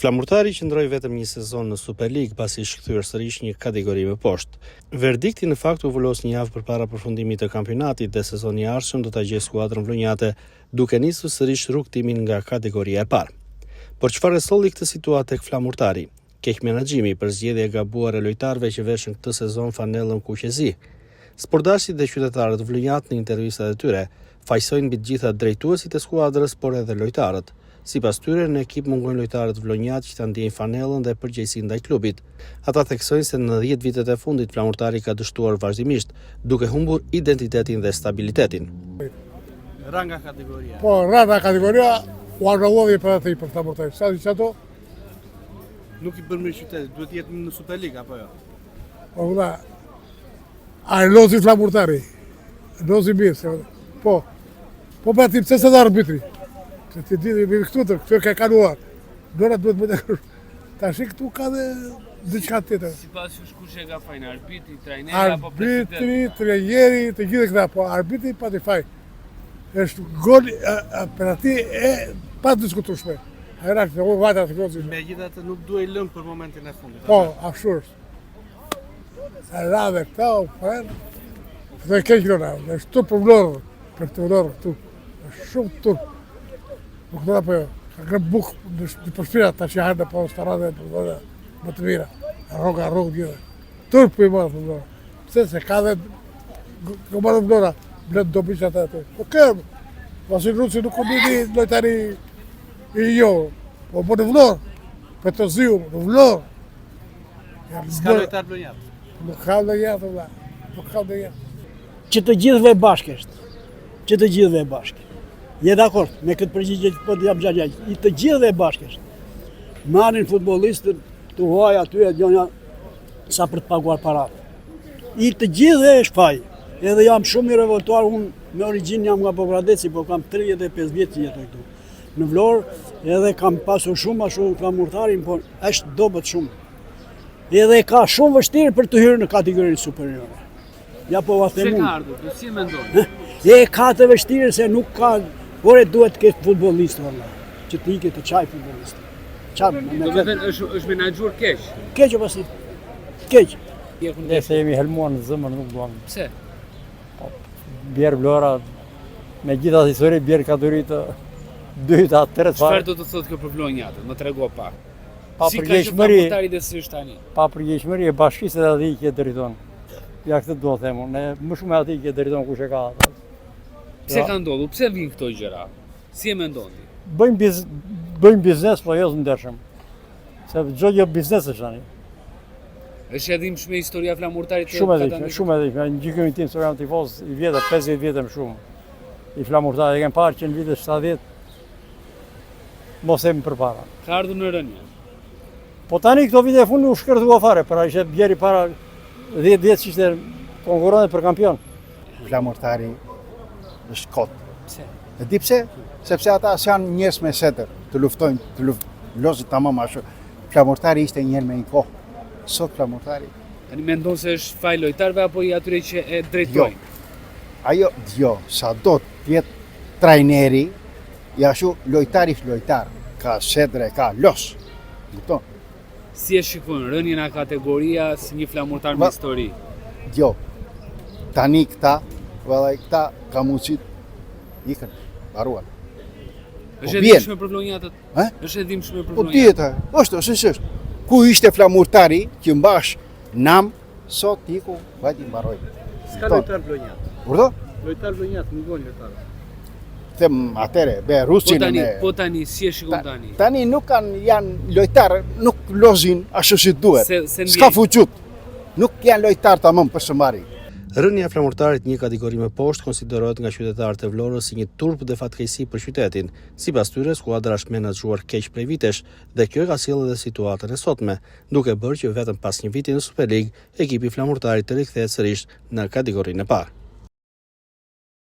Flamurtari qëndroi vetëm një sezon në Superligë, pasi është kthyer sërish një kategori më poshtë. Verdikti në fakt u vulos një javë përpara përfundimit të kampionatit dhe sezoni i ardhshëm do ta gjejë skuadrën vlonjate duke nisur sërish rrugëtimin nga kategoria e parë. Por çfarë e solli këtë situatë tek Flamurtari? Keqmenaxhimi, përzgjedhja e gabuar e lojtarëve që veshën këtë sezon fanellën kuqezi. Sportdashësit dhe qytetarët vlonjatë në intervistat e tyre, fajësojnë mbi të gjitha drejtuesit e skuadrës, por edhe lojtarët. Sipas tyre, në ekip mungojnë lojtarët vlonjatë që ta ndjejnë fanellën dhe përgjegjësinë ndaj klubit. Ata theksojnë se në 10 vitet e fundit Flamurtari ka dështuar vazhdimisht, duke humbur identitetin dhe stabilitetin. Ra nga kategoria. Po, ra nga kategoria, u anullovi për atë për Flamurtarin. Sa di çato? Nuk i bën mirë qytetit, duhet të jetë në Superligë apo jo? Po vëlla, a e lozi Flamurtari? Lozi mirë, se po. Po pra ti pse s'e dha arbitri? Se ti di mirë këtu të, këtu e ka kaluar. Vlora duhet më të Tashi këtu ka dhe diçka tjetër. Sipas jush kush e ka fajin, arbitri, trajneri apo presidenti? Arbitri, trajneri, të gjithë këta, po arbitri pati faj. Është gol penallti e padiskutueshme. Ai ra këtë, u vajta të klozi. Megjithatë nuk duhej lënë për momentin e fundit. Po, ashtu është. Sa ra dhe këta, u prerë. Dhe keq Vlora, është turp për Vlorë, për këtë Vlorë këtu. Është shumë turp. Nuk do apo jo. Ka ngrënë bukë në në shtëpia tash janë në po restorante po dhe më të mira. Rroga rrogë gjithë. Turp i madh për Vlorë. Pse se ka dhe Kombëtare Vlora, blen dobi që ata aty. Po kërë, Vasil Ruci nuk u bini lojtari i jo, po po në Vlorë, Petoziu në Vlorë. S'ka lojtar vlonjat. Nuk ka lojtar, vëlla. Nuk ka lojtar. Që të gjithëve bashkë është. Që të gjithëve bashkë. Je dakord me këtë përgjigje që po të jap gjatë. I të gjithëve bashkë është. Marrin futbollistët të huaj aty e gjonja sa për të paguar paratë. I të gjithëve është faj. Edhe jam shumë i revoltuar, unë me origjinë jam nga Pogradeci, po kam 35 vjet që jetoj këtu. Në Vlorë edhe kam pasur shumë ashtu Flamurtarin, por është dobët shumë. Edhe ka shumë vështirë për të hyrë në kategorinë superiore. Ja po va them unë. Se ka ardhur, do si e mendon? E ka të vështirë se nuk ka, por e duhet të ketë futbollist valla, që të ikë të çaj futbollist. Çaj, me Do të thënë është është menaxhuar keq. Keq apo si? Keq. Ne se jemi helmuar në zemër nuk duam. Pse? Po, bjerë Vlora, me gjithë atë histori bjerë kategori të dytë, atë tretë fare. Çfarë do të thotë kjo për vlonjatët? Më trego pak. Pa si përgjegjshmëri. Si ka si është tani? Pa përgjegjshmëri e bashkisë edhe atij që e drejton. Ja këtë dua të them unë, më shumë e atij që e drejton kush e ka atë. Pse ka ndodhur? Pse vijnë këto gjëra? Si e mendon ti? Bëjnë biz, bëjnë biznes, po jo të ndershëm. Se çdo gjë biznes është tani. Është e dhimbshme historia e Flamurtarit të Shumë e dhimbshme, shumë e dhimbshme. Në gjykimin tim se jam tifoz i vjetër 50 vjet e më shumë. I Flamurtarit e kam parë që në vitet 70 mos e më përpara. Ka ardhur në rënie. Po tani këto vite e fundit u shkërthua fare, pra ishte deri para 10 vjet që ishte konkurronte për kampion. Flamurtari është kot. Pse? E di pse? Sepse ata s'janë njerëz me sedër, të luftojnë, të luft, lozit tamam ashtu. Flamurtari ishte një herë me një kohë. Sot Flamurtari. Tani mendon se është faj lojtarëve apo i atyre që e drejtojnë? Jo. Ajo, jo, sa do të jetë trajneri, ja ashtu, lojtari është lojtar, ka sedre, ka los. Kupton? Si e shikon rënien nga kategoria si një flamurtar me histori? Jo. Tani këta, vallai këta ka mundësi ikën, mbaruan. Po është e dhimbshme për vlonjatët? Ë? Është e dhimbshme për vlonjatët. Po dihet, është, është, është. Ku ishte flamurtari që mbash nam Sot iku, vajti mbaroi. S'ka lojtar vlonjat. Urdhë? Lojtar vlonjat, mungon lojtar. Them atëre, be Rusin po tani, me... Po tani, si e shikon tani? Tani nuk kanë janë lojtar, nuk lozin ashtu si duhet. Se, se S'ka fuqut. Nuk janë lojtar tamam për së mbari. Rënia e Flamurtarit një kategori më poshtë konsiderohet nga qytetarët e Vlorës si një turp dhe fatkeqësi për qytetin. Sipas tyre, skuadra është menaxhuar keq prej vitesh dhe kjo e ka sjellë edhe situatën e sotme, duke bërë që vetëm pas një viti në Superligë, ekipi i Flamurtarit të rikthehet sërish në kategorinë e parë.